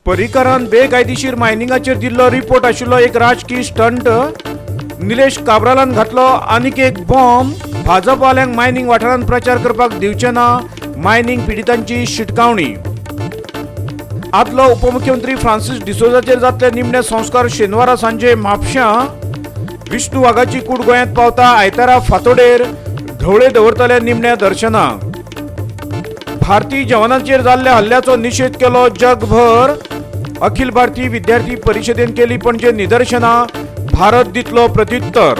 पर्रीकारान बेकायदेशीर मायनिंगाचेर दिल्लो रिपोर्ट आशिल्लो एक राजकीय स्टंट. निलेश काब्रालान घातलो आनीक एक बॉम्ब. भाजपवाल्यांक मायनिंग वाठारांत प्रचार करपाक दिवचे ना, मायनिंग पिडितांची शिटकावणी. आदलो उपमुख्यमंत्री फ्रांसीस डिसोजाचेर जातले निमणे संस्कार शेनवारा सांजे म्हापश्यां. विष्णू वाघाची कूड गोंयांत पावता आयतारा फातोडेर, ढवळे दवरतले निमण्या दर्शनाक. भारतीय जवानांचेर जाल्ल्या हल्ल्याचो निशेध केलो जगभर. अखिल भारतीय विद्यार्थी परिशदेन केली पणजे निदर्शनां, भारत दितलो प्रत्युत्तर.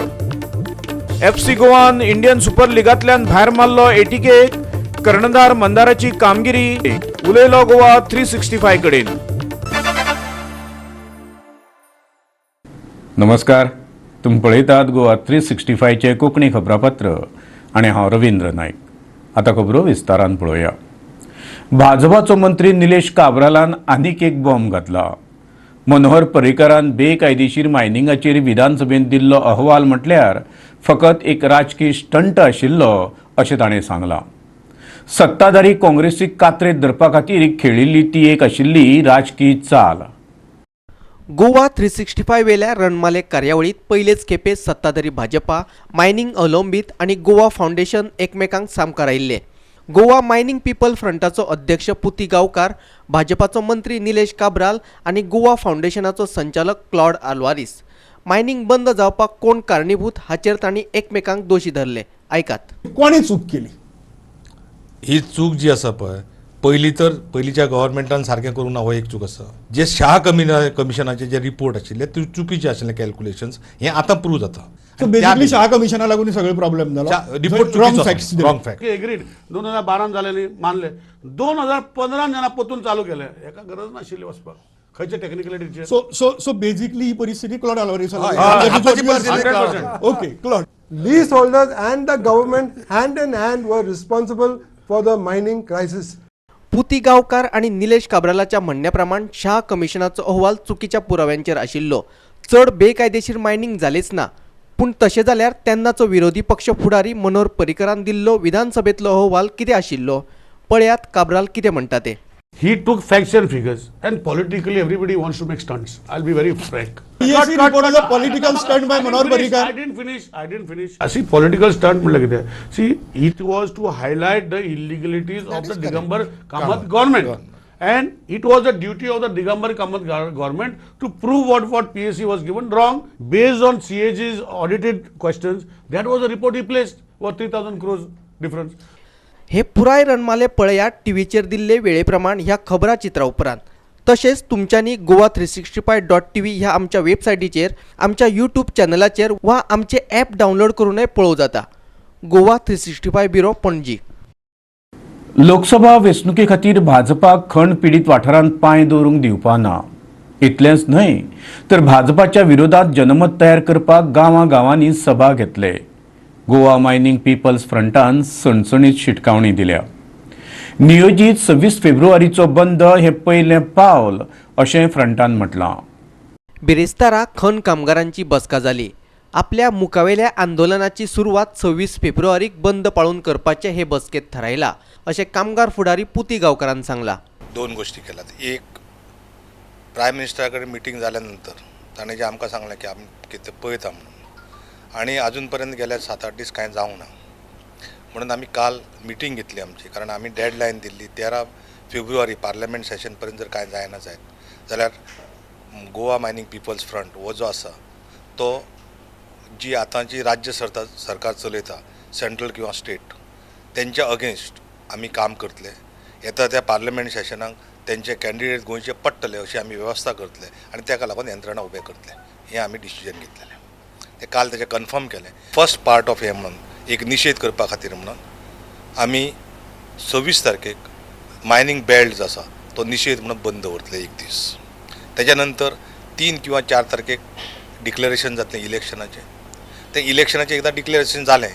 एफसी गोवान इंडियन सुपर लिगांतल्यान भायर मारलो एटीकेक, कर्णधार मंदाराची कामगिरी. उलयलो गोवा 365 कडेन. नमस्कार, तुमी पळयतात गोवा 365चें कोंकणी खबरापत्र आनी हांव रवींद्र नायक. आतां खबरो विस्तारान पळोवया. भाजपाचो मंत्री निलेश काब्रालान आनीक एक बॉम्ब घातला. मनोहर पर्रीकारान बेकायदेशीर मायनिंगाचेर विधानसभेंत दिल्लो अहवाल म्हटल्यार फकत एक राजकीय स्टंट आशिल्लो अशें ताणें सांगलां. सत्ताधारी काँग्रेसीक कात्रेत धरपा खातीर खेळिल्ली ती एक आशिल्ली राजकीय चाल. गोवा 365 वेल्या रणमाले कार्यावळीत पयलेच खेपे सत्ताधारी भाजपा, मायनिंग अवलंबीत आनी गोवा फावंडेशन एकमेकांक सामकार आयिल्ले. गोवा मायनिंग पीपल फ्रंटाचो अध्यक्ष पुती गांवकार, भाजपाचो मंत्री निलेश काब्राल आनी गोवा फावंडेशनाचो संचालक क्लॉड आल्वारीस. मायनिंग बंद जावपाक कोण कारणीभूत हाचेर तांणी एकमेकांक दोशी धरले. आयकात. कोणी चूक केली? ही चूक जी आसा पळय, पयली तर पयलींच्या गव्हर्मेंटान सारकें करूंक ना, हो एक चूक आसा. जे शाह कमिशनाचे जे रिपोर्ट आशिल्ले ते चुकीचे आशिल्ले कॅल्क्युलेशन्स, हें आतां प्रूव जाता. सो बेसिकली शाह कमिशना लागून सगळे प्रॉब्लेम जालो. Report wrong facts. Wrong fact. Agreed. 2012 जालेली मानले, 2015 जेन्ना परतून चालू केलें, हेका गरज नाशिल्ली वचपाक खंयचे टॅक्निकलिटीचेर. सो सो सो बेसिकली ही परिस्थिती क्लॉड आल्वारीस. आतांची परिस्थिती. Okay, Claude. Lease holders and the government hand in hand were responsible for the mining crisis. Puti Gaonkar आनी निलेश काब्रालाच्या म्हणण्या प्रमाण शाह कमिशनाचो अहवाल चुकीच्या पुराव्यांचेर आशिल्लो. चड बेकायदेशीर मायनिंग जालेच ना. पूण तशें जाल्यार तेन्नाचो विरोधी पक्ष फुडारी मनोहर पर्रीकरान दिल्लो विधानसभेंतलो अहवाल कितें आशिल्लो? पळयात काब्राल कितें म्हणटा ते. He took facts and figures, and politically everybody wants to make stunts. I'll be very frank. PAC report was a political stunt by Manohar Parrikar. I didn't finish. I didn't finish. See, political stunt म्हणलं कितें? See, it was to highlight the illegalities of the Digambar Kamath government. And it was the duty of the Digambar Kamath government to prove what PAC was given wrong based on CAG's audited questions. That was the report he placed, was 3,000 crores difference. हे पुराय रणमाले पळयात टीव्हीचेर दिल्ले वेळे प्रमाण ह्या खबराचित्रा उपरांत. तशेंच तुमच्यांनी गोवा 365.tv ह्या आमच्या वेबसायटीचेर, आमच्या यूट्यूब चॅनलाचेर वा आमचे ॲप डावनलोड करूनय पळोवं जाता. गोवा 365 ब्युरो, पणजी. लोकसभा वेंचणुके खातीर भाजपाक खण पिडीत वाठारांत पांय दवरूंक दिवपा ना. इतलेंच न्हय तर भाजपाच्या विरोधात जनमत तयार करपाक गांवां गांवांनी सभा घेतले. गोवा मायनिंग पिपल्स फ्रंटान सणसणीत शिटकावणी दिल्या. नियोजीत 26 फेब्रुवारीचो बंद हें पयलें पावल अशें फ्रंटान म्हटलां. बिरेस्तारा खण कामगारांची बसका जाली. आपल्या मुखावेल्या आंदोलनाची सुरवात 26 फेब्रुवारीक बंद पाळून करपाचें हे बसकेंत थारायलां अशें कामगार फुडारी पुती गांवकारान सांगलां. दोन गोष्टी केल्यात. एक, प्रायम मिनिस्टरा कडेन मिटींग जाल्या नंतर ताणें जें आमकां सांगलें की आमी कितें पळयता म्हणून, आनी अजून पर्यंत गेल्या 7-8 दीस कांय जावंक ना म्हणून आमी काल मिटींग घेतली आमची, कारण आमी डेडलायन दिल्ली 13 फेब्रुवारी पार्लमेंट सेशन पर्यंत जर कांय जायना जायत जाल्यार गोवा मायनींग पिपल्स फ्रंट हो जो आसा तो जी आतांची राज्य सरकार चलयता, सेंट्रल किंवा स्टेट, तेंच्या अगेन्स्ट आमी काम करतले. येता त्या पार्लमेंट सेशनाक तेंचे कॅन्डिडेट गोंयचे पडटले अशी आमी वेवस्था करतले आनी तेका लागून यंत्रणा उबे करतले, हें आमी डिसिजन घेतलेलें. ते काल तेजें कन्फर्म केलें. फर्स्ट पार्ट ऑफ हें म्हणून एक निशेध करपा खातीर म्हणून आमी 26 तारखेक मायनींग बेल्ट जो आसा तो निशेध म्हणून बंद दवरतले एक दीस. तेज्या नंतर 3 किंवा 4 तारखेक डिक्लेरेशन जातलें इलेक्शनाचें. तें इलेक्शनाचें एकदां डिक्लेरेशन जालें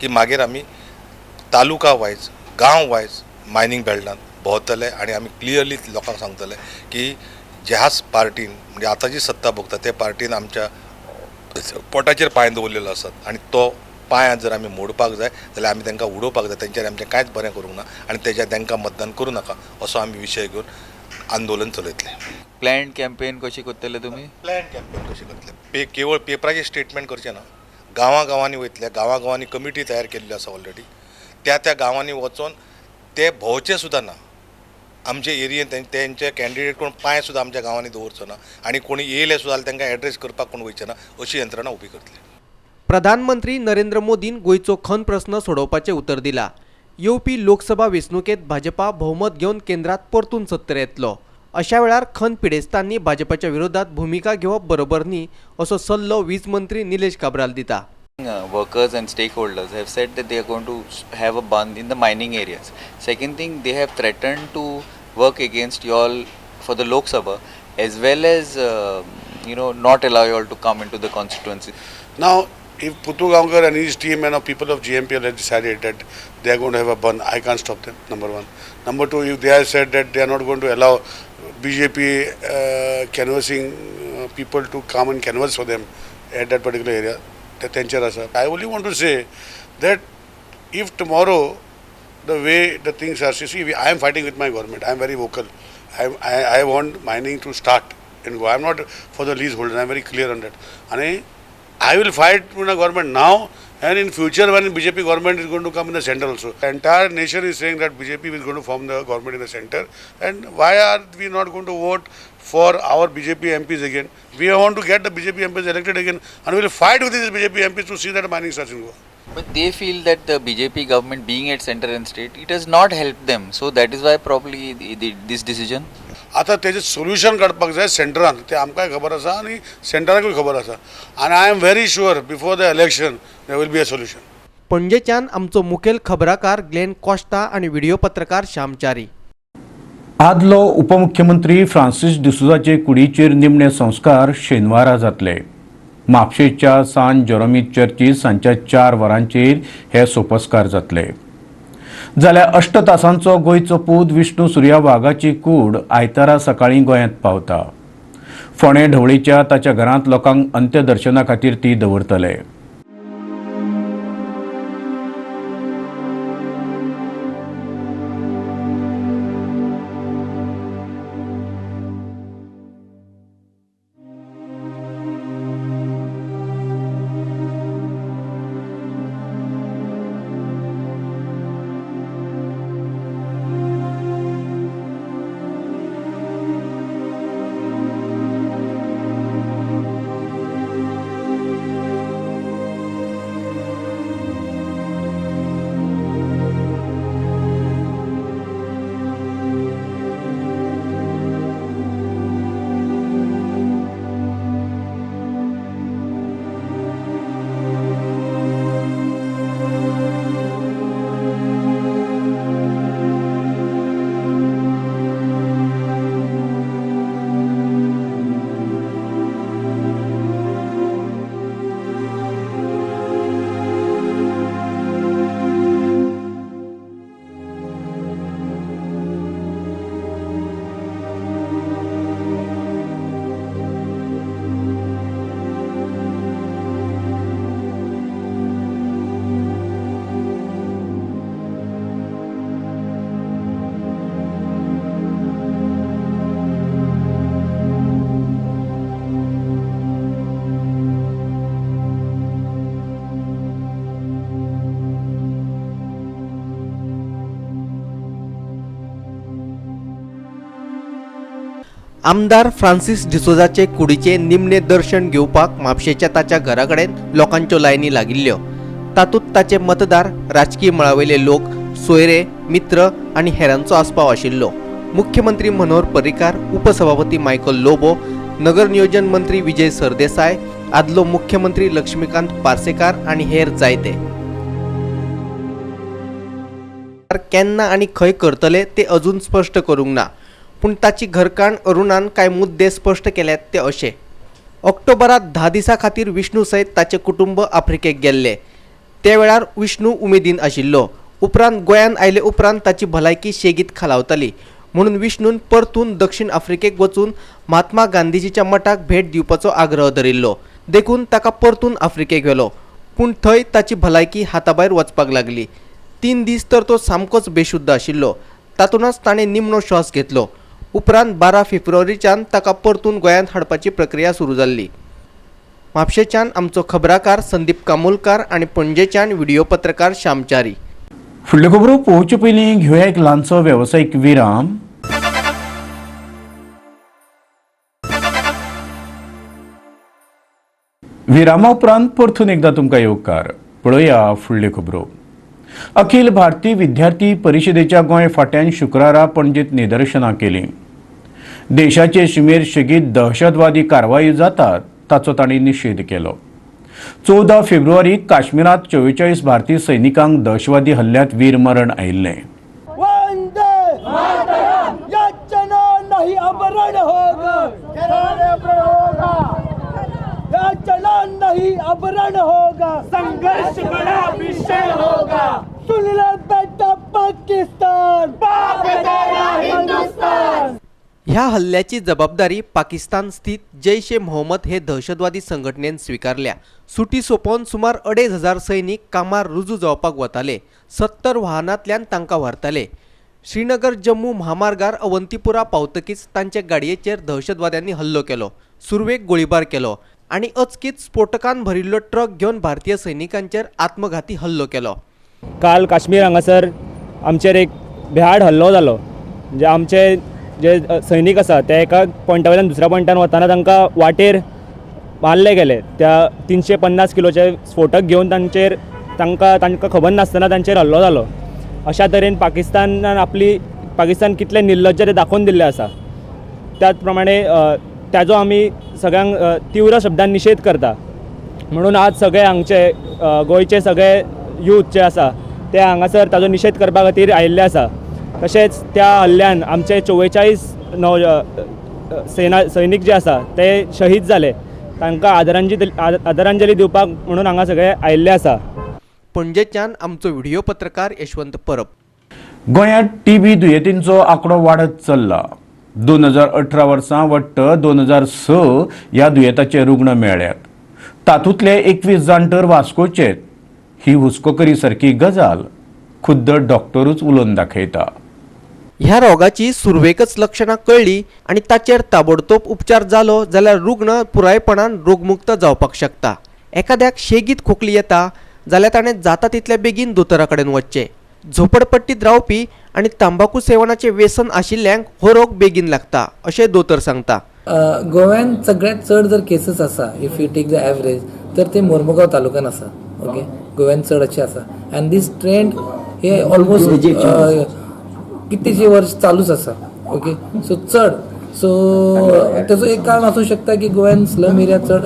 की मागीर आमी तालुका वायज, गांव वायज मायनींग बेल्टान भोंवतले आनी आमी क्लियरली लोकांक सांगतले की ज्याच पार्टीन, म्हणजे आतां जी सत्ता भोगता ते पार्टीन आमच्या पोटाचेर पांय दवरलेलो आसात आनी तो पांय जर आमी मोडपाक जाय जाल्यार आमी तांकां उडोवपाक जाय, तेंच्यानी आमचें कांयच बरें करूंक ना आनी तेज्या तांकां मतदान करूं नाका असो आमी विशय घेवन आंदोलन चलयतले. प्लॅन कॅम्पेन कशी करतले तुमी? प्लॅन कॅम्पेन कशी करतले? केवळ पेपराचेर स्टेटमेंट करचें ना, गांवां गांवांनी वयतले, गांवां गांवांनी कमिटी तयार केल्ली आसा ऑलरेडी, त्या त्या गांवांनी वचोन ते भोंवचे सुद्दां ना आमचे एरियेन, तेंचे कॅन्डिडेट कोण पांय सुद्दां आमच्या गांवांनी दवरचो ना आनी कोणी येयले सुद्दां जाल्यार तांकां एड्रेस करपाक कोण वयचे ना अशी यंत्रणा उबी करतली. प्रधानमंत्री नरेंद्र मोदीन गोंयचो खण प्रस्न सोडोवपाचें उतर दिला. येवपी लोकसभा वेंचणुकेंत भाजपा भोवमत घेवन केंद्रात परतून सत्तेर येतलो. अशा वेळार खण पिडेस्तांनी भाजपाच्या विरोधात भुमिका घेवप बरोबर न्ही असो सल्लो वीज मंत्री निलेश काब्राल दिता. Workers and stakeholders have said that they are going to have a bandh in the mining areas. Second thing, they have threatened to work against you all for the Lok Sabha as well as not allow you all to come into the constituency. Now, if Putu Gaonkar and his team and the people of GMPL have decided that they are going to have a bandh, I can't stop them, number one. Number two, if they have said that they are not going to allow BJP canvassing people to come and canvass for them at that particular area, I only want to say that if tomorrow the way the things are, see, I am fighting with my government, I am very vocal. I want mining to start in Goa. I am not for the leaseholders, I am very clear on that. And I will fight with the government now and in future when BJP government is going to come in the center also. The entire nation is saying that BJP is going to form the government in the center, and why are we not going to vote for our BJP MPs again? We want to get the BJP MPs elected again, and we will fight with these BJP MPs to see that mining starts in Goa. But they feel that the BJP government being at center and state, it has not helped them. So that is why probably this decision. आतां तेजें solution काडपाक जाय सेंटरान, तें आमकांय खबर आसा आनी सेंटराकूय खबर आसा, आनी I am very sure before the election there will be a solution. पणजेच्यान आमचो मुखेल खबराकार ग्लेन कोस्टा आनी व्हिडिओ पत्रकार श्यामचारी. आदलो उपमुख्यमंत्री फ्रांसीस डिसोजाचे कुडीचेर निमणे संस्कार शेनवारा जातले. म्हापशेच्या सान जेरोमी चर्चीत सांजच्या 4 वरांचेर हे सोपस्कार जातले. जाल्यार 8 तासांचो गोंयचो पूत विष्णू सुर्या वाघाची कूड आयतारा सकाळीं गोंयांत पावता. फोंडें ढवळीच्या ताच्या घरांत लोकांक अंत्यदर्शना खातीर ती दवरतले. आमदार फ्रांसीस डिसोजाचे कुडीचे निमणे दर्शन घेवपाक म्हापशेच्या ताच्या घरा कडेन लोकांच्यो लायनी लागिल्ल्यो. तातूंत ताचे मतदार, राजकीय मळावयले लोक, सोयरे, मित्र आनी हेरांचो आस्पाव आशिल्लो. मुख्यमंत्री मनोहर पर्रीकार, उपसभापती मायकल लोबो, नगर नियोजन मंत्री विजय सरदेसाय, आदलो मुख्यमंत्री लक्ष्मीकांत पार्सेकार आनी हेर जायते. केन्ना आनी खंय करतले ते अजून स्पश्ट करूंक ना, पूण ताची घरकान्न अरुणान कांय मुद्दे स्पश्ट केल्यात ते अशे. ऑक्टोबरात 10 दिसां खातीर विष्णू सयत ताचें कुटुंब आफ्रिकेक गेल्ले. ते वेळार विष्णू उमेदीन आशिल्लो. उपरांत गोंयांत आयले उपरांत ताची भलायकी शेगीत खालावताली म्हणून विष्णून परतून दक्षिण आफ्रिकेक वचून महात्मा गांधीजीच्या मठाक भेट दिवपाचो आग्रह धरिल्लो. देखून ताका परतून आफ्रिकेक व्हेलो, पूण थंय ताची भलायकी हाताभायर वचपाक लागली. 3 दीस तर तो सामकोच बेशुद्ध आशिल्लो. तातूंतच ताणें निमणो श्वास घेतलो. उपरांत 12 फेब्रुवारीच्यान ताका परतून गोंयांत हाडपाची प्रक्रिया सुरू जाल्ली. म्हापशेच्यान आमचो खबराकार संदीप कामोलकार आनी पणजेच्यान व्हिडिओ पत्रकार श्यामचारी. फुडल्यो खबरो पळोवचे पयलीं घेवया एक ल्हानसो वेवसायीक विराम. विरामा उपरांत परतून एकदा तुमकां येवकार. पळोवया फुडल्यो खबरो. अखिल भारतीय विद्यार्थी परिशदेच्या गोंय फांट्यान शुक्रारा पणजेंत निदर्शनां केलीं. देशाचे शिमेर सेगीत दहशतवादी कारवायो जातात ताचो तांणी निशेध केलो. 14 फेब्रुवारीक काश्मीरांत 44 भारतीय सैनिकांक दहशतवादी हल्ल्यांत वीरमरण आयिल्लें. संघर्ष बड़ा विषय होगा, सुन ले बेटा पाकिस्तान, बाप तेरा हिंदुस्तान. ह्या हल्ल्याची जबाबदारी पाकिस्तान स्थित जैश ए मोहम्मद हे दहशतवादी संघटनेन स्वीकारल्या. सुटी सोंपोवन सुमार 2500 सैनिक कामार रुजू जावपाक वताले. 70 वाहनांतल्यान तांकां व्हरताले. श्रीनगर जम्मू म्हामार्गार अवंतीपुरा पावतकीच तांचे गाडयेचेर दहशतवाद्यांनी हल्लो केलो. सुरवेक गोळीबार केलो आनी अचकीत स्फोटकान भरिल्लो ट्रक घेवन भारतीय सैनिकांचेर आत्मघाती हल्लो केलो. काल काश्मीर हांगासर आमचेर एक भ्याड हल्लो जालो. म्हणजे आमचे जे सैनीक आसा ते एका पॉयंटा वयल्यान दुसऱ्या पॉयंटान वतना तांकां वाटेर मारले गेले. त्या 350 किलोचे स्फोटक घेवन तांचेर तांकां खबर नासतना तांचेर हल्लो जालो. अशा तरेन पाकिस्तानान आपली पाकिस्तान कितलें निर्लज्ज तें दाखोवन दिल्लें आसा. त्याच प्रमाणे ताजो आमी सगळ्यांक तीव्र शब्दान निशेध करता. म्हणून आज सगळे हांगचे गोंयचे सगळे यूथ जे आसा ते हांगासर ताजो निशेध करपा खातीर आयिल्ले आसा. तशेंच त्या हल्ल्यान आमचे 44 सैनीक जे आसा ते शहीद जाले. तांकां आदरांजली दिवपाक म्हणून हांगा सगळे आयिल्ले आसा. पणजेच्यान आमचो व्हिडिओ पत्रकार यशवंत परब. गोंयांत टीबी दुयेंतींचो आंकडो वाडत चल्ला. 2018 वर्सां वट्ट 2006 ह्या दुयेंताचे रुग्ण मेळ्ळ्यात. तातूंतले 21 जाण तर वास्कोचे. ही हुस्को करी सारकी गजाल खुद्द डॉक्टरूच उलोवन दाखयता. ह्या रोगाची सुरवेकच लक्षणां कळ्ळीं आनी ताचेर ताबडतोब उपचार जालो जाल्यार रुग्ण पुरायपणान रोगमुक्त जावपाक शकता. एखाद्याक शेगीत खोकली येता जाल्यार ताणें जाता तितले बेगीन दोतोरा कडेन वचचें. झोपडपट्टीत रावपी आनी तंबाकू सेवनाचें व्यसन आशिल्ल्यांक हो रोग बेगीन लागता अशें दोतोर सांगता. गोव्यान सगळ्यात चड जर केसीस आसा, if you take the average, तर ते मोरमुगांव तालुक्यान आसा. ओके, गोव्यान चड अशें आसा आनी दीस ट्रेंड हे ऑलमोस्ट कितलेशे वर्स चालूच आसा. ओके, सो चड सो तेजो एक कारण आसूं शकता की गोव्यान स्लम एरिया चड,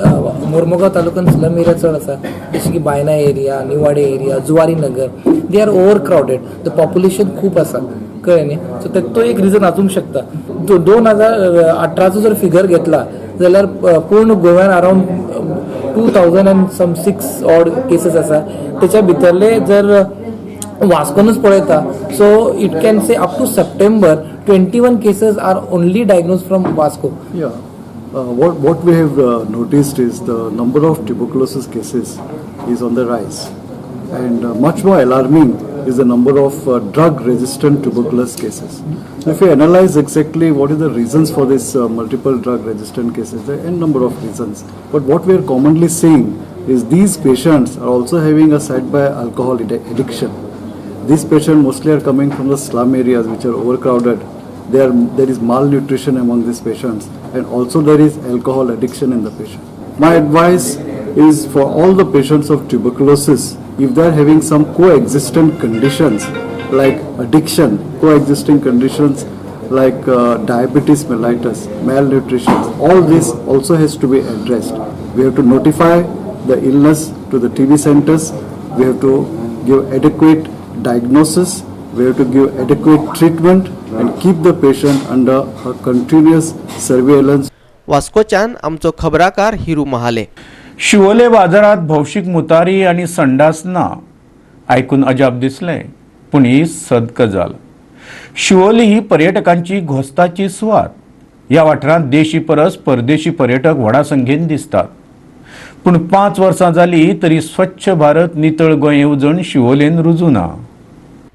मोरमुगांव तालुक्यान स्लम एरिया चड आसा, जशें की Baina area, Nivade area, Zuari Nagar, they are over crowded, the population खूब आसा, कळ्ळें न्ही. सो तो एक रिजन आसूंक शकता. 2018चो जर फिगर घेतला जाल्यार पूर्ण गोव्यान around 2000 and some 6 odd cases आसा. तेच्या भितरले जर वास्कोनूच पळयता, so it can say up to September 21 cases are only diagnosed from Vasco. Yeah, what we have noticed is the number of tuberculosis cases is on the rise, and much more alarming is the number of drug-resistant tuberculosis cases. So if you analyze exactly what are the reasons for this multiple drug-resistant cases, there are n number of reasons. But what we are commonly seeing is these patients are also having a side by alcohol addiction. These patients mostly are coming from the slum areas which are overcrowded. There is malnutrition among these patients, and also there is alcohol addiction in the patient. My advice is for all the patients of tuberculosis, if they are having some coexistent conditions like addiction, coexisting conditions like diabetes mellitus, malnutrition, all this also has to be addressed. We have to notify the illness to the TB centers, we have to give adequate diagnosis, we have to give adequate treatment and keep the patient under a continuous surveillance. वास्कोच्यान आमचो खबराकार हिरू महाले. शिवोले बाजारात भौशीक मुतारी आनी संडास ना, आयकून अजाप दिसलें, पूण ही सद गजाल. शिवोली ही पर्यटकांची घोस्ताची सुवात. ह्या वाठारांत देशी परस परदेशी पर्यटक व्हडा संख्येन दिसतात. पूण 5 वर्सां जाली तरी स्वच्छ भारत नितळ गोंय येवजण शिवोलेन रुजू ना.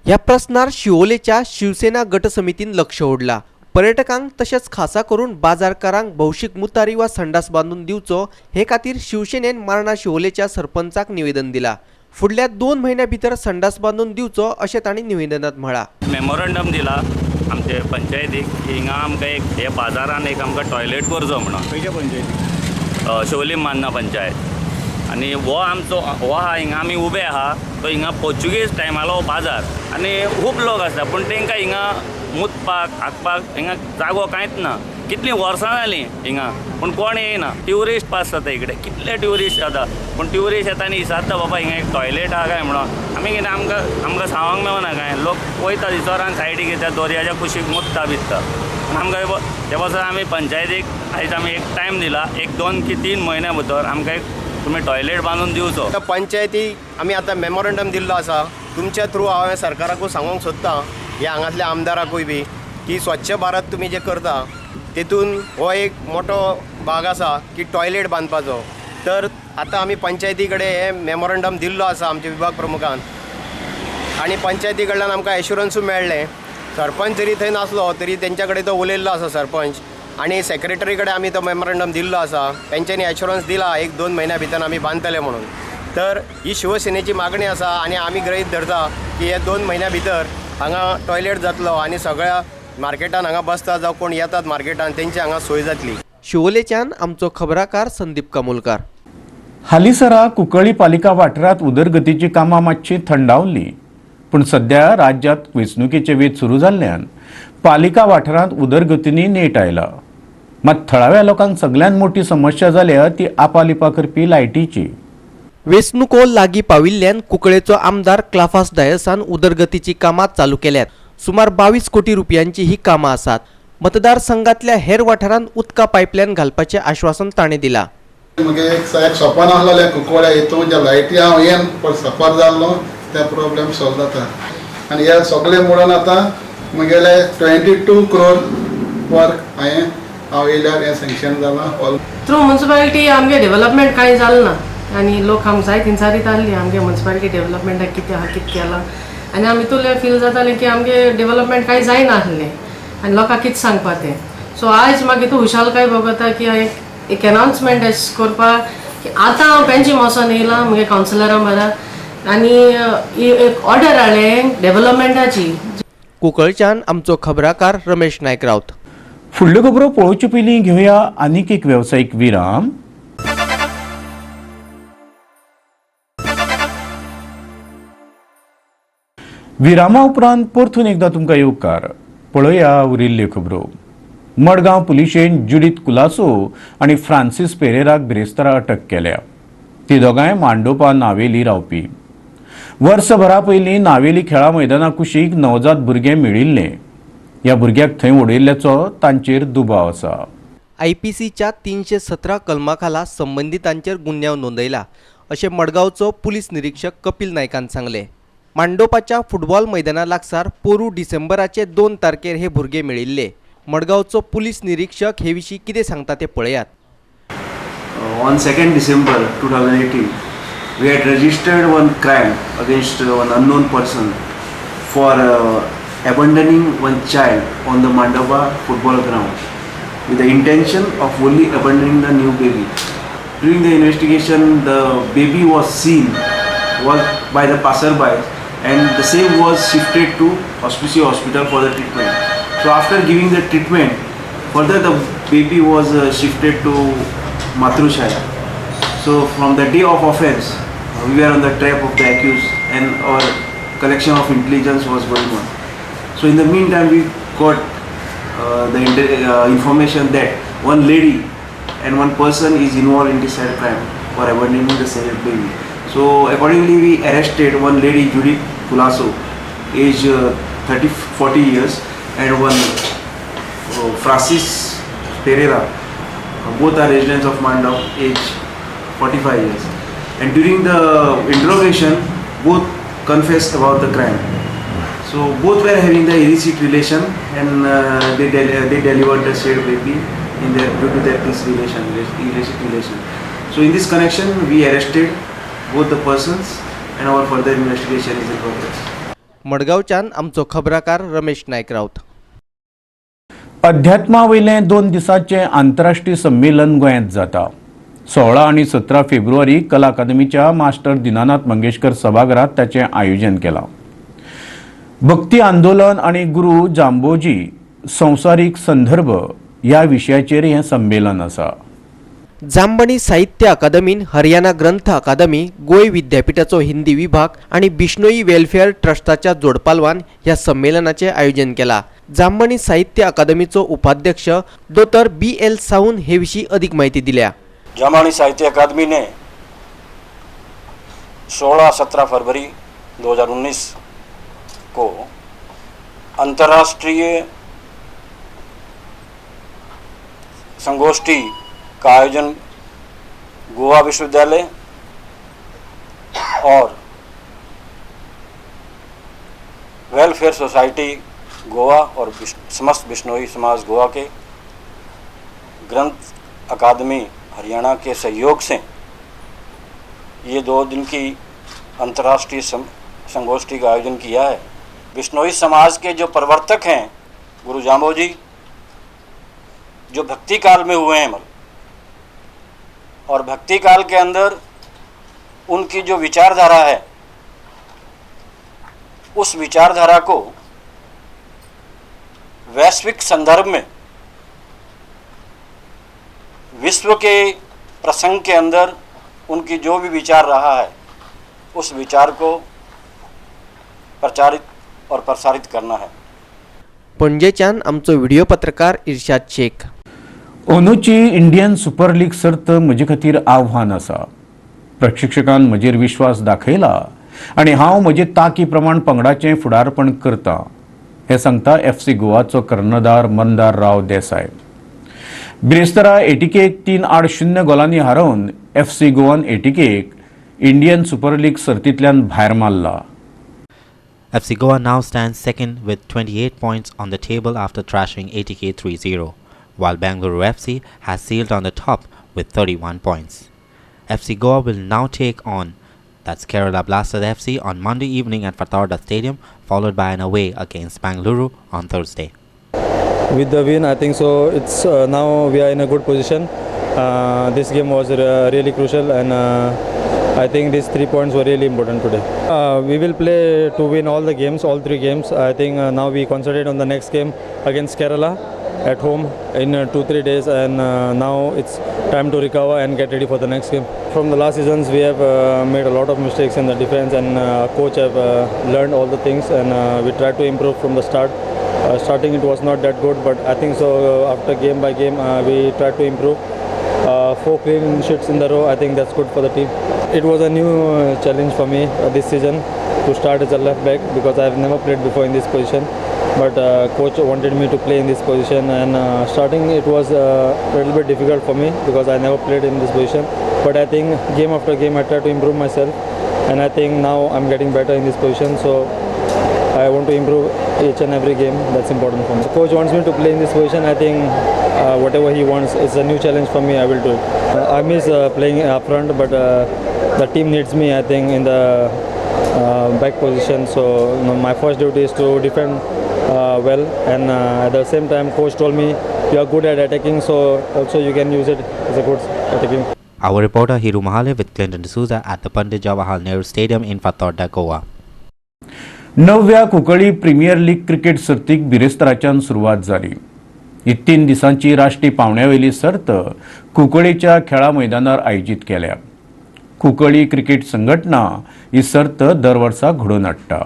ह्या प्रस्नार शिवोलेच्या शिवसेना गट समितीन लक्ष ओडला. पर्यटकांक तशेंच खासा करून बाजारकारांक भौशीक मुतारी वा संडास बांदून दिवचो हे खातीर शिवसेनेन मार्ना शिवोलेच्या सरपंचाक निवेदन दिला. फुडल्या 2 म्हयन्या भितर संडास बांदून दिवचो अशें तांणी निवेदनात म्हळां. मेमोरंडम दिला आमचे पंचायतीक की हिंगा आमकां एक हे बाजारान एक आमकां टॉयलेट करचो म्हणून. खंयच्या पंचायतीक? शिवोली मान्ना पंचायत. आनी हो आमचो हो आहा हिंगा आमी उबे आहा तो हिंगा पोर्चुगीज टायमालो बाजार आनी खूब लोक आसता, पूण तांकां हिंगा मुतपाक हागपाक हिंगा जागो कांयच ना. कितलीं वर्सां जालीं हिंगा, पूण कोण येयना. ट्युरिस्ट पास जाता इकडे, कितले ट्युरिस्ट जाता, पूण ट्युरिस्ट येता आनी विचारता बाबा हिंगा एक टॉयलेट आहा काय म्हणून. आमी कितें आमकां आमकां सांगूंक मेळना कांय. लोक वयता दिसोरान सायडीक येता, दर्याच्या कुशीक मुतता बित्ता. आमकां ते पासून आमी पंचायतीक आयज आमी एक टायम दिला, 1, 2 की 3 म्हयन्या भितर आमकां एक तुमी टॉयलेट बांदून दिवचो. पंचायती आमी आतां मेमोरंडम दिल्लो आसा, तुमच्या थ्रू हांवें सरकाराकूय सांगूंक सोदता, ह्या हांगातल्या आमदाराकूय बी, की स्वच्छ भारत तुमी जें करता तेतून हो एक मोठो भाग आसा की टॉयलेट बांदपाचो. तर आतां आमी पंचायती कडेन हें मेमोरंडम दिल्लो आसा आमच्या विभाग प्रमुखान, आनी पंचायती कडल्यान आमकां एश्युरन्सूय मेळ्ळें. सरपंच जरी थंय नासलो तरी तेंच्या कडेन तो उलयल्लो आसा सरपंच, आनी सेक्रेटरी कडेन आमी तो मेमोरंडम दिल्लो आसा. तेंच्यांनी एश्युरन्स दिला 1-2 म्हयन्या भितर आमी बांदतले म्हणून. तर ही शिवसेनेची मागणी आसा आनी आमी गृहीत धरता की हे 2 म्हयन्या भितर हांगा टॉयलेट जातलो आनी सगळ्या मार्केटान हांगा बसता जावं कोण येतात मार्केटान तेंची हांगा सोय जातली. शिवोलेच्यान आमचो खबराकार संदीप कामोलकार. हालींसरा कुंकळी पालिका वाठारांत उदरगतीची कामां मातशी थंडावली, पूण सध्या राज्यांत वेंचणुकेचे वेध सुरू जाल्ल्यान पालिका वाठारांत उदरगतींनी नेट आयला. मात थळाव्या लोकांक सगळ्यांत मोठी समस्या जाल्या ती आपालिपा करपी लायटीची. वेंचणुको लागीं पाविल्ल्यान कुंकळेचो आमदार क्लाफास डायसान उदरगतीची कामां चालू केल्यात. सुमार 22 कोटी रुपयांची ही कामां आसात. मतदारसंघातल्या हेर वाठारांत उदका पायपलायन घालपाचें आश्वासन ताणें दिलां. मगे एक सपन आसलें कुंकळ्या हितून ज्या लायटी हांव येन पण सफर जाल्लो ते प्रॉब्लेम सॉल्व जाता. आनी हे सगळे म्हणून आतां म्हगेले 22 क्रोर वर्क हांवें हांव येयल्यार हें सँक्शन जालां. थ्रू म्युन्सिपालिटी आमगे डेव्हलपमेंट कांय जालें ना आनी लोक आमकां जायत इन्सारीत आहली आमगे म्युन्सिपालिटी डेव्हलपमेंटाक कितें आहा कितें केलां, आनी आमी इतूले फील जातालें की आमगे डेव्हलपमेंट कांय जायना आसलें आनी लोकांक कितें सांगपा तें. सो आयज मागीर तूं खुशालकाय भोगता की एक अनावन्समेंट अशें करपाक की आतां हांव पेन्जीम वचोन येयलां म्हगे कावन्सिलरां बरा आनी एक ऑर्डर हाडलें डेव्हलपमेंटाची. कुंकळच्यान आमचो खबराकार रमेश नायक रावत. फुडल्यो खबरो पळोवचे पयलीं घेवया आनीक एक वेवसायीक विराम. विरामा उपरांत परतून एकदां तुमकां येवकार. पळोवया उरिल्ल्यो खबरो. मडगांव पुलिशेन जुडीत कुलासो आनी फ्रांसीस पेरेराक बिरेस्तारा अटक केल्या. ती दोगांय मांडोपा नावेली रावपी. वर्सभरा पयलीं नावेली खेळा मैदाना कुशीक नवजात भुरगें मेळिल्लें. ह्या भुरग्याक थंय उडयिल्ल्याचो तांचेर दुबाव आसा. आयपीसीच्या 317 कलमा खाला संबंदितांचेर गुन्यांव नोंदयला अशें मडगांवचो पुलीस निरीक्षक कपिल नायकान सांगलें. मांडोपाच्या फुटबॉल मैदाना लागसार पोरू डिसेंबराचे 2 तारखेर हे भुरगे मेळिल्ले. मडगांवचो पुलीस निरीक्षक हे विशीं कितें सांगता ते पळयात. On 2nd December 2018, we had registered one crime against one unknown person for abandoning one child on the Mandava football ground with the intention of only abandoning the new baby. During the investigation, the baby was seen by the passerby and the same was shifted to Hospicio Hospital for the treatment. So after giving the treatment, further the baby was shifted to Matrushaya. So from the day of offense, we were on the trap of the accused and our collection of intelligence was going on. So in the meantime, we got the information that one lady and one person is involved in this sad crime for abandoning the said baby. So accordingly, we arrested one lady, Judith Culasso, age 40 years, and one Francis Pereira. Both are residents of Mandav, age 45 years. And during the interrogation, both confessed about the crime. So both were having the illicit relation, and they delivered the said baby in their, due to their this relation, illicit relation. So in this connection, we arrested both the persons, and our further investigation is in progress. मडगांवच्यान आमचो खबराकार रमेश नायक राऊत. अध्यात्मा वयलें 2 दिसांचें आंतरराष्ट्रीय संमेलन गोंयांत जाता. 16 आनी 17 फेब्रुवारी कला अकादमीच्या मास्टर दिनानाथ मंगेशकर सभाघरांत ताचें आयोजन केलां. भक्ती आंदोलन आनी गुरू जांबोजी संवसारीक संदर्भ ह्या विशयाचेर हें संमेलन आसा. जांबणी साहित्य अकादमीन हरियाणा ग्रंथ अकादमी, गोंय विद्यापीठाचो हिंदी विभाग आनी बिश्नोई वेलफेअर ट्रस्टाच्या जोडपालवान ह्या संमेलनाचें आयोजन केलां. जांबणी साहित्य अकादमीचो उपाध्यक्ष दोतोर BL सावंत हे विशीं अधिक माहिती दिल्या. जांबाणी साहित्य अकादमी ने 16-17 फरवरी 2019 को अंतर्राष्ट्रीय संगोष्ठी का आयोजन गोवा विश्वविद्यालय और वेलफेयर सोसाइटी गोवा और समस्त बिश्नोई समाज गोवा के ग्रंथ अकादमी हरियाणा के सहयोग से ये 2 दिन की अंतर्राष्ट्रीय संगोष्ठी का आयोजन किया है। बिश्नोई समाज के जो प्रवर्तक हैं गुरु जांबोजी, जो भक्ति काल में हुए हैं और भक्ति काल के अंदर उनकी जो विचारधारा है उस विचारधारा को वैश्विक संदर्भ में विश्व के प्रसंग के अंदर उनकी जो भी विचार रहा है उस विचार को प्रचारित और प्रसारित करना है। पणजेच्यान आमचो व्हिडिओ पत्रकार इर्शाद शेख. अंदूची इंडियन सुपर लीग सर्त म्हजे खातीर आव्हान आसा. प्रशिक्षकान म्हजेर विश्वास दाखयला आनी हांव म्हजे ताकी प्रमाण पंगडाचें फुडारपण करता, हें सांगता FC गोवाचो कर्णधार मंदार राव देसाय. बिरेस्तारा ATKक 3-0 गोलांनी हारोवन FC Goan ATKक इंडियन सुपर league सर्तींतल्यान भायर मारला. FC Goa now stands second with 28 points on the table after thrashing ATK 3-0, while Bengaluru FC has sealed on the top with 31 points. FC Goa will now take on that's Kerala Blasters FC on Monday evening at Fatorda Stadium, followed by an away against Bengaluru on Thursday. With the win, I think so. It's now we are in a good position. This game was really crucial, and I think these 3 points were really important today. We will play to win all the games, all 3 games. I think now we concentrate on the next game against Kerala at home in 2-3 days, and now it's time to recover and get ready for the next game. From the last seasons, we have made a lot of mistakes in the defense, and coach have learned all the things, and we try to improve from the start. Starting it was not that good, but I think so after game by game we try to improve. 4 clean sheets in the row, I think that's good for the team. It was a new challenge for me this season to start as a left back, because I have never played before in this position. But coach wanted me to play in this position, and starting it was a little bit difficult for me because I never played in this position. But I think game after game I try to improve myself, and I think now I'm getting better in this position. So I want to improve each and every game. That's important for me. Coach wants me to play in this position. I think whatever he wants, it's a new challenge for me. I will do it. I miss playing up front, but the team needs me, I think, in the back position. So you know, my first duty is to defend well, and at the same time coach told me you are good at attacking, so also you can use it as a good attacking. Our reporter Hiru Mahale with Clinton D'Souza at the Pandit Jawaharlal Nehru Stadium in Fatorda, Goa. नव्या Cuncolim premiere league cricket सर्तीक बिरेस्ताराच्यान सुरवात जाली. ही 3 दिसांची राष्ट्रीय पावंड्यावेली सर्त कुंकळीच्या खेळा मैदानार आयोजीत केल्या. कुंकळी क्रिकेट संघटना ही सर्त दर वर्सा घडोवन हाडटा.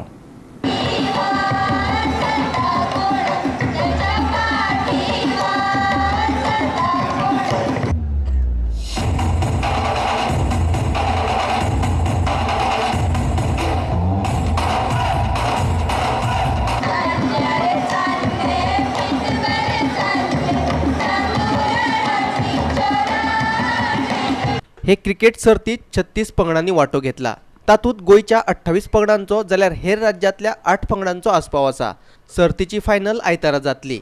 हे क्रिकेट सर्तीत 36 पंगडांनी वांटो घेतला. तातूंत गोंयच्या 28 पंगडांचो जाल्यार हेर राज्यांतल्या 8 पंगडांचो आस्पाव आसा. सर्तीची फायनल आयतारा जातली.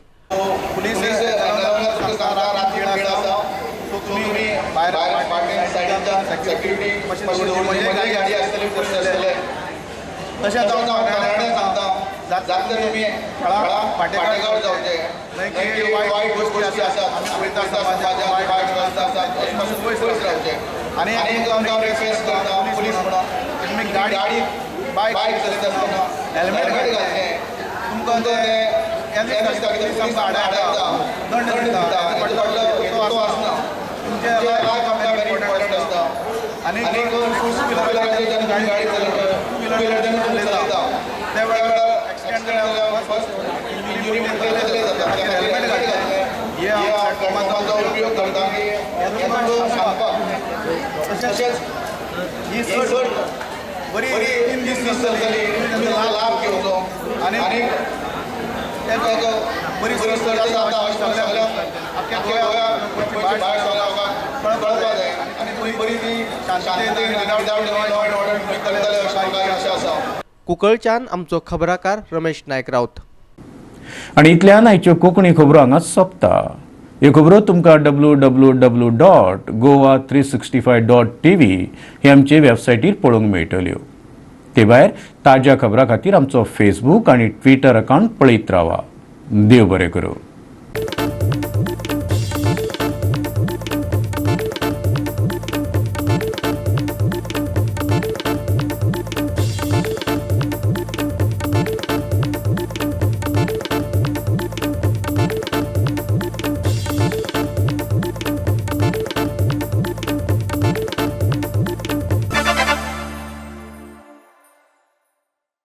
तशेंच हांव सांगता जातले तुमी खेळा पाटेकार जावचे न्हय की वायट गोश्टी आसात आमी पळयता समाजांत वायट गजाली आसात ताचे पासून पयस रावचे. आनी एक आमकां रिक्वेस्ट करता पुलीस म्हणून तुमी गाडी बायक चलयता आसतना हेल्मेट घातलें तुमकां तें हें दिसता कित्याक पुलीस आडायता दंड दिता हेजो फाटलो हेतू आसना तुमचें लायफ आमकां वेरी इम्पॉर्टंट आसता. आनी टू व्हिलराचेर जेन्ना तुमी गाडी चलयता टू व्हिलर जेन्ना तुमी चलयता त्या वेळार एक्सिडंट जाल्यार फर्स्ट इंजुरी जातले जाता हेल्मेट घातलें हे प्लॅटफॉर्माचो उपयोग करता की हें तुमकां सांगपाक. तशेंच ही चड बरी 3 दीस चलतली तुमी लाभ घेवचो आनी ताचो बरी सर्त जाता अशें सगळ्यांक आख्ख्या गोंयाक भायर सगळ्या लोकांक कळपाक जाय आनी बरी ती शांततेन विदाउट लॉ एंड ऑर्डर चलतले अशें आमकां आशा आसा. कुंकळच्यान आमचो खबराकार रमेश नायक राऊत. आनी इतल्यान आयच्यो कोंकणी खबरो हांगा सोंपता. ह्यो खबरो तुमकां www.goa365.tv हे आमचे वेबसायटीर पळोवंक मेळटल्यो. ते भायर ताज्या खबरां खातीर आमचो फेसबूक आनी ट्विटर अकावंट पळयत रावा. देव बरें करूं.